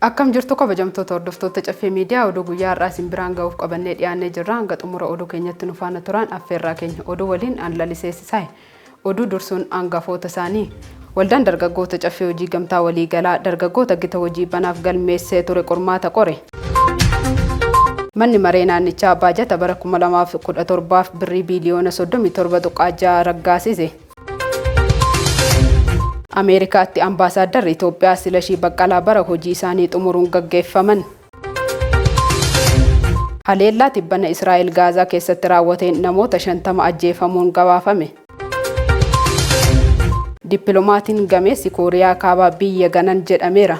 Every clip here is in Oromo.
Akkam jirtu kabajamtoota hordoftoota Caffee Miidiyaa, oduu guyyaa har'aa isin biraan ga'uuf qabannee dhiyaannee jirra. Hanga xumura oduu keenyatti nu faana turaan affeerraa keenya. Oduu waliin an Lalisee Sisaay. Oduu dursuun angafoota isaanii. Waldaan Dargaggoota Caffee Hojii Gamtaa Waliigalaa dargaggoota gita hojii banaaf galmeessee ture qormaata qore. Manni Maree Naannichaa baajata bara 2017f Birrii biiliyoona 37.6 raggaasise. Ameerikaatti Ambaasaaddarri Itoophiyaa Silashii Baqqalaa bara hojii isaanii xumuruun gaggeeffaman. Haleellaa tibbana Israa'el Gaazaa keessatti raawwateen namoota 50 ajjeefamuun gabaafame. Dippilomaatiin gameessi Kooriyaa Kaabaa biyya ganan jedhameera.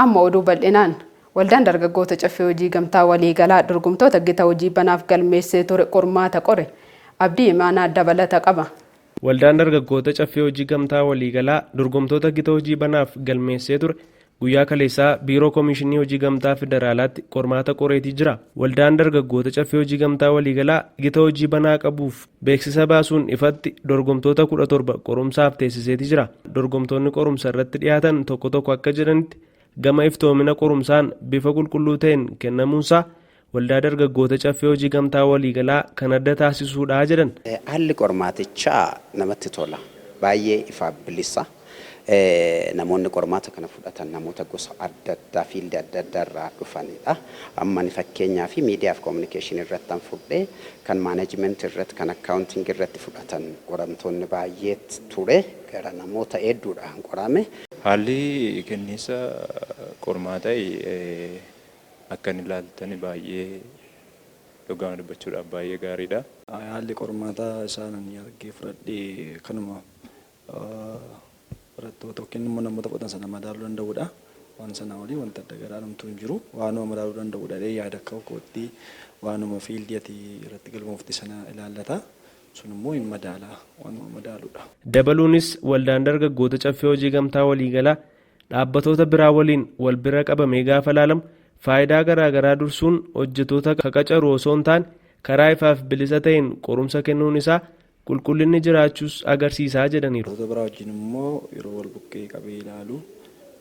Amma oduu bal'inaan. Waldaan Dargaggoota Caffee Hojii Gamtaa Waliigalaa dorgomtoota gita hojii banaaf galmeessee ture qormaata qore. Abdii Imaanaa dabalata qaba. Waldaan Dargaggoota Caffee Hojii Gamtaa Waliigalaa dorgomtoota gita hojii banaaf galmeessee ture guyyaa kaleessaa Biiroo Komishinii Hojii Gamtaa Federaalaatti qormaata qoreetii jira. Waldaan Dargaggoota Caffee Hojii Gamtaa Waliigalaa gita hojii banaa qabuuf beeksisa baasuun ifatti dorgomtoota 17 qorumsaaf teessiseeti jira. Dorgomtoonni qorumsa irratti dhiyaatan tokko tokko akka jedhanitti gama iftoomina qorumsaan bifa qulqulluu ta'een kennamuunsaa Waldaa Dargaggoota Caffee Hojii Gamtaa Waliigalaa kan adda taasisuudha jedhan. Haalli qormaatichaa namatti tola. Baay'ee ifaaf bilisa. Namoonni qormaata kana fudhatan namoota gosa adda addaa, fiildii adda addaa irraa dhufanidha. Amma ani fakkeenyaaf miidiyaa fi kominikeeshinii irrattan fudhe, kan maanajimentii irratti, kan akkaawuntiingii irratti fudhatan qoramtoonni baay'eet ture. Gara namoota hedduudha kan qorame. Haalli kenniinsa qormaatai akka inni ilaaltani baay'ee dhugaama dubbachuudhaaf baay'ee gaariidha. Haalli qormaata isaan ani argee fudhadhe kanuma barattoota yookiin immoo namoota fudhatan sana madaaluu danda'udha. Waan sanaa olii wanti adda garaa homtuu hin jiru. Waanuma madaaluu danda'udha jedhee yaada akka kootti waanuma fiildii ati irratti galmoofte sana ilaallata. Sun immoo hin madaala. Waanuma madaaludha. Dabaluunis Waldaan Dargaggoota Caffee Hojii Gamtaa Waliigalaa dhaabbatoota biraa waliin wal bira qabamee gaafa ilaalamu faayidaa garaa garaa dursuun hojjetoota ka qacaru osoo hin taane karaa ifaaf bilisa ta'een qorumsa kennuun isaa qulqullinni jiraachuus agarsiisa jedhaniiru. Dhaabbatoota biraa wajjin immoo yeroo wal bukkee qabee ilaalu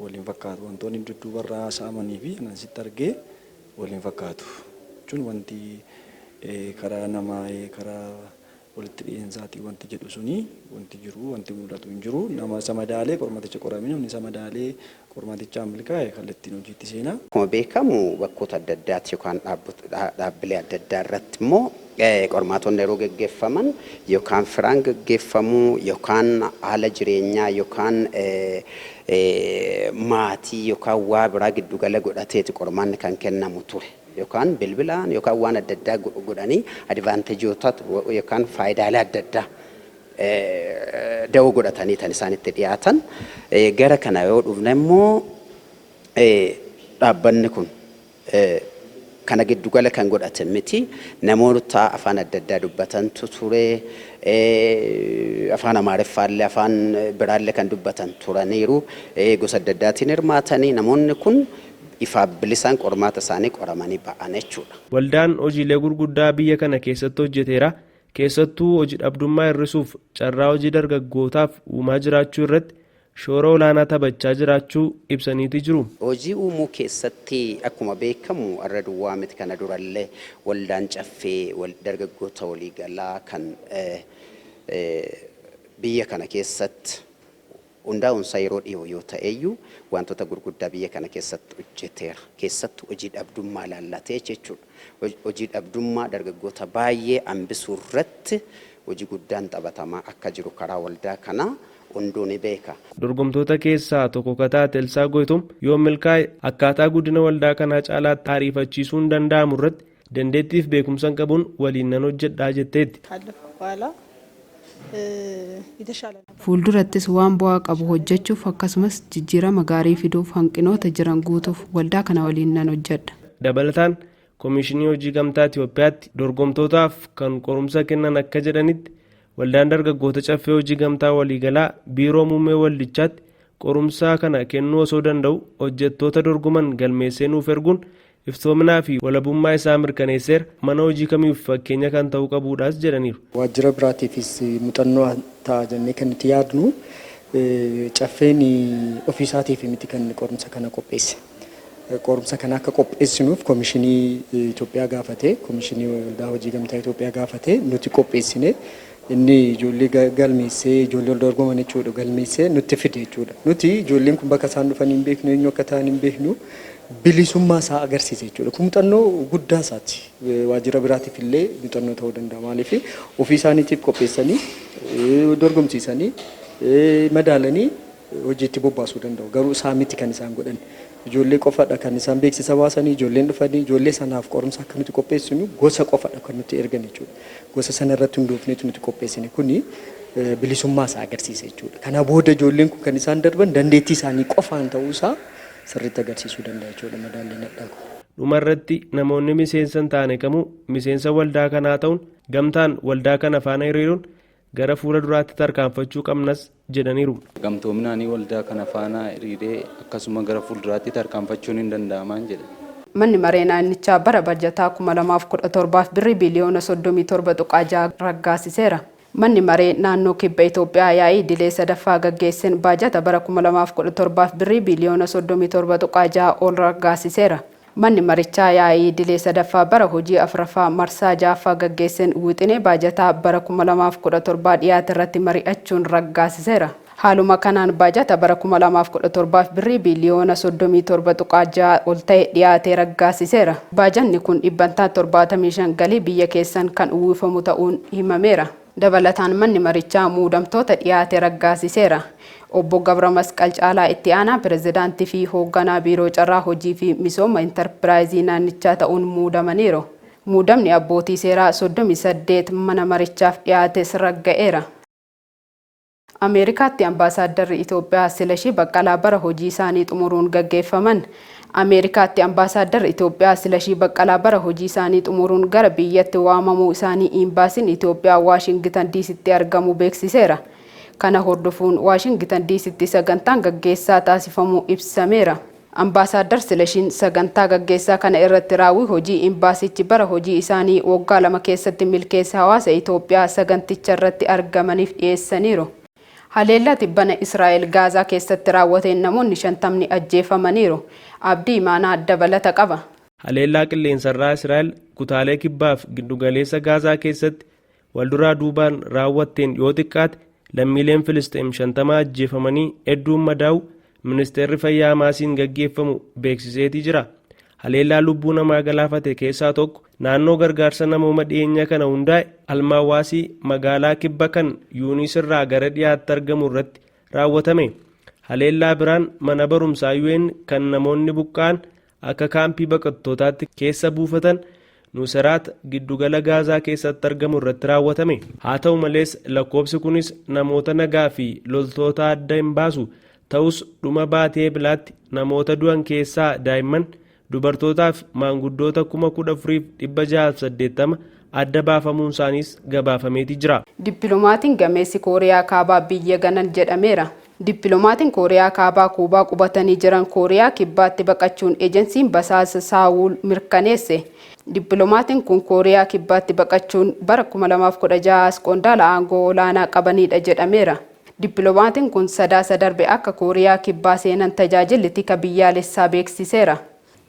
wal hin fakkaatu. Wantoonni dudduuba irraa haasa'amanii fi kan asitti arge wal hin fakkaatu. Jechuun wanti karaa namaa karaa walitti dhiyeensaatii wanti jedhu suni wanti jiru wanti mul'atu hin jiru. Nama isa madaalee qormaticha qoramee namni isa madaalee qormatichaan milkaa'e kallattiin hojiitti seena. Akkuma beekamu bakkoota adda addaatti yookaan dhaabbilee adda addaa irratti immoo qormaatonni yeroo geggeeffaman yookaan firaan geggeeffamu yookaan haala jireenyaa yookaan maatii yookaan waa biraa giddugala godhateeti qormaanni kan kennamu ture. Yookaan bilbilaan yookaan waan adda addaa godhanii advaanteejoota yookaan faayidaalee adda addaa dawoo godhatanii kan isaan itti dhiyaatan. Gara kana yoo dhufne immoo dhaabbanni kun kana giddugala kan godhate miti. Namoota afaan adda addaa dubbatantu ture. Afaan Amaariffaallee afaan biraallee kan dubbatan turaniiru. Gosa adda addaatiin hirmaatanii namoonni kun ifaaf bilisaan qormaata isaanii qoramanii ba'an jechuudha. Waldaan hojiilee gurguddaa biyya kana keessatti hojjeteera. Keessattuu hoji dhabdummaa hir'isuuf carraa hojii dargaggootaaf uumaa jiraachuu irratti shoora olaanaa taphachaa jiraachuu ibsaniiti jiru. Hojii uumuu keessatti akkuma beekamu har'a duwwaa miti kana durallee Waldaan Caffee Dargaggoota Waliigalaa kan biyya kana keessatti hundaa'uunsaa yeroo dhiyoo yoo ta'eyyuu wantoota gurguddaa biyya kana keessatti hojjeteera. Keessattuu hojii dhabdummaa ilaallatee jechuudha. Hojii dhabdummaa dargaggoota baay'ee hambisuu irratti hojii guddaan taphatamaa akka jiru karaa waldaa kanaa hunduu ni beeka. Dorgomtoota keessaa tokko ka taate Elsaa Goytom yoon milkaa'e akkaataa guddina waldaa kanaa caalaatti ariifachiisuun danda'amu irratti dandeettiif beekumsan qabuun waliin nan hojjedha jetteetti. ካለፍኩ በኋላ የተሻለ ነገር Fuuldurattis waan bu'aa qabu hojjechuuf akkasumas jijjiirama gaarii fiduuf hanqinoota jiran guutuuf waldaa kana waliin nan hojjedha. Dabalataan Komishinii Hojii Gamtaa Itiyoophiyaatti dorgomtootaaf kan qorumsa kennan akka jedhanitti Waldaan Dargaggoota Caffee Hojii Gamtaa Waliigalaa Biiroo Muummee Waldichaatti qorumsa kana kennuu osoo danda'u hojjettoota dorgoman galmeessee nuuf erguun iftoominaa fi walabummaa isaa mirkaneesseera, mana hojii kamiif fakkeenya kan ta'uu qabuudhaas jedhaniiru. Waajjira biraatiifis muuxannoo ta'a jennee kan nuti yaadnu, Caffeen ofiisaatiif miti kan qorumsa kana qopheesse. Qorumsa kana akka qopheessinuuf Komishinii Itoophiyaa gaafate, Komishinii Waldaa Hojii Gamtaa Itoophiyaa gaafate, nuti qopheessine, inni ijoollee galmeessee, ijoollee ol dorgoman jechuudha, galmeessee nutti fide jechuudha. Nuti ijoolleen kun bakka isaan dhufan hin beeknu, eenyu akka ta'an hin beeknu, bilisummaa isaa agarsiisa jechuudha. Kun muuxannoo guddaa isaati. Waajjira biraatiif illee muuxannoo ta'uu danda'a. Maaliif, ofii isaaniitiif qopheessanii, dorgomsiisanii, madaalanii hojiitti bobbaasuu danda'u. Garuu isaa miti kan isaan godhan. Ijoollee qofadha kan isaan beeksisa baasanii, ijoolleen dhufanii, ijoollee sanaaf qorumsa akka nuti qopheessinu gosa qofadha kan nuti ergan jechuudha. Gosa sana irratti hundoofneetu nuti qopheessine, kuni bilisummaa isaa agarsiisa jechuudha. Kana booda ijoolleen kun kan isaan darban dandeettii isaanii qofaan ta'uu isaa sirriitti agarsiisuu danda'a jechuudha madaalliin addaa kun. Dhumarratti, namoonni miseensa hin taane kamuu miseensa waldaa kanaa ta'uun gamtaan waldaa kana faana hiriiruun gara fuula duraatti tarkaanfachuu qabnas jedhaniiru. Gamtoominaanii waldaa kana faana hiriiree akkasuma gara fuulduraatti tarkaanfachuun hin danda'amaan jedhe. Manni maree naannichaa bara bajataa 2017 birrii biliyoona 37.6 raggaasiseera. Manni maree naannoo Kibba Itoophiyaa yaa'ii idilee sadaffaa gaggeesseen baajata bara 2017 birrii biliyoona 37.6 ol raggaasiseera. Manni marichaa yaa'ii idilee sadaffaa bara hojii afuraffaa marsaa ja'affaa gaggeesseen wixinee baajataa bara 2017 dhiyaate irratti mari'achuun raggaasiseera. Haaluma kanaan baajata bara 2017 birrii biliyoona 37.6 ol ta'e dhiyaatee raggaasiseera. Baajanni kun dhibbantaa 75 galii biyya keessan kan uwwifamu ta'uun himameera. Dabalataan manni marichaa muudamtoota dhiyaate raggaasiseera. Obbo Gabra Masqal Caalaa itti aanaa pirezidaantii fi hoogganaa biiroo carraa hojii fi misooma intarpiraayizii naannichaa ta'uun muudamaniiru. Muudamni abbootii seeraa 38 mana marichaaf dhiyaates ragga'eera. Ameerikaatti ambaasaaddarri Itoophiyaa Silashii Baqqalaa bara hojii isaanii xumuruun gaggeeffaman. Ameerikaatti ambaasaaddarri Itoophiyaa Silashii Baqqalaa bara hojii isaanii xumuruun gara biyyatti waamamuu isaanii Imbaasiin Itoophiyaa Waashingitan Diisitti argamu beeksiseera. Kana hordofuun Waashingitan Diisitti sagantaan gaggeessaa taasifamuu ibsameera. Ambaasaadar Silashiin sagantaa gaggeessaa kana irratti raawwii hojii imbaasichi bara hojii isaanii waggaa 2 keessatti milkeessa hawaasa Itoophiyaa saganticha irratti argamaniif dhiyeessaniiru. Haleellaa tibbana Israa'el Gaazaa keessatti raawwateen namoonni 50 ajjeefamaniiru. Abdii Imaanaa dabalata qaba. Haleellaa qilleensarraa Israa'el kutaalee kibbaaf giddugaleessa Gaazaa keessatti walduraa duubaan raawwatteen yoo xiqqaate lammiileen Filisxeem 50 ajjeefamanii hedduun madaa'u ministeerri fayyaa Hamaasiin gaggeeffamu beeksiseetii jira. Haleellaa lubbuu namaa galaafate keessaa tokko naannoo gargaarsa namooma dhiyeenya kana hundaa'e Almaawaasii magaalaa kibba kan Yuunis irraa gara dhiyaatti argamu irratti raawwatame. Haleellaa biraan mana barumsaa UN kan namoonni buqqa'an akka kaampii baqattootaatti keessa buufatan Nuseraat giddugala Gaazaa keessatti argamu irratti raawwatame. Haa ta'u malees, lakkoofsi kunis namoota nagaa fi loltoota adda hin baasu. Ta'us, dhuma baatii Ebilaatti namoota du'an keessaa daa'imman, dubartootaa fi maanguddoota 14,680 adda baafamuun isaaniis gabaafameeti jira. Dippilomaatiin gameessi Kooriyaa Kaabaa biyya ganan jedhameera. Dippilomaatiin Kooriyaa Kaabaa Kuubaa qubatanii jiran Kooriyaa Kibbaatti baqachuun ejensiin basaasa Saawul mirkaneesse. Dippilomaatiin kun Kooriyaa Kibbaatti baqachuun bara 2016 as qondaala aangoo olaanaa qabanidha jedhameera. Dippilomaatiin kun Sadaasa darbe akka Kooriyaa Kibbaa seenan tajaajilli tika biyyaalessaa beeksiseera.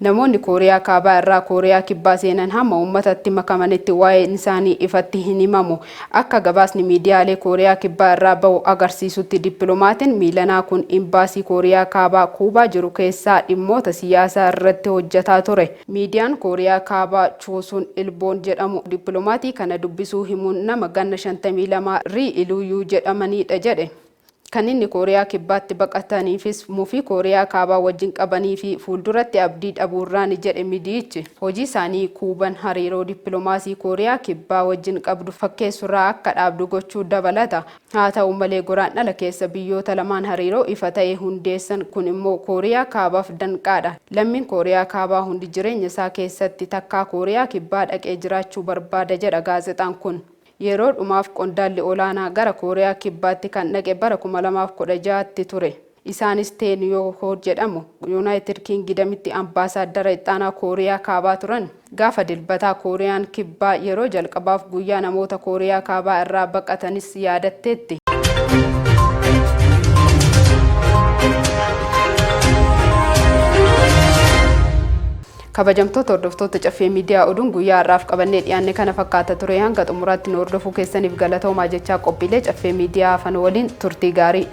Namoonni Kooriyaa Kaabaa irraa Kooriyaa Kibbaa seenan hamma uummatatti makamanitti waa'een isaanii ifatti hin himamu. Akka gabaasni miidiyaalee Kooriyaa Kibbaa irraa bahu agarsiisutti, dippilomaatiin miilanaa kun imbaasii Kooriyaa Kaabaa Kuubaa jiru keessaa dhimmoota siyaasaa irratti hojjetaa ture. Miidiyaan Kooriyaa Kaabaa Choosun Ilboon jedhamu dippilomaatii kana dubbisuu himuun nama ganna 52 Rii Iluyyuu jedhamanidha jedhe. Kan inni Kooriyaa Kibbaatti baqataniifis mufii Kooriyaa Kaabaa wajjin qabanii fi fuulduratti abdii dhabuurraani jedhe miidiyichi. Hojii isaanii Kuuban hariiroo dippiloomaasii Kooriyaa Kibbaa wajjin qabdu fakkeessurraa akka dhaabdu gochuu dabalata. Haa ta'u malee, Guraandhala keessa biyyoota lamaan hariiroo ifa ta'e hundeessan, kun immoo Kooriyaa Kaabaaf danqaadha. Lammiin Kooriyaa Kaabaa hundi jireenya isaa keessatti takkaa Kooriyaa Kibbaa dhaqee jiraachuu barbaada jedha gaazexaan kun. Yeroo dhumaaf qondaalli olaanaa gara Kooriyaa Kibbaatti kan dhaqe bara 2016tti ture. Isaanis Teen Yoo Hoo jedhamu. Yuunaayitid Kiingidamitti ambaasaaddara ittaanaa Kooriyaa Kaabaa turan. Gaafa Dilbataa Kooriyaan Kibbaa yeroo jalqabaaf guyyaa namoota Kooriyaa Kaabaa irraa baqatanis yaadatteetti. Kabajamtoota hordoftoota Caffee Miidiyaa, oduun guyyaa har'aaf qabannee dhiyaanne kana fakkaata ture. Hanga xumuraatti nu hordofuu keessaniif galatoomaa jechaa, qophiilee Caffee Miidiyaa hafan waliin turtii gaarii.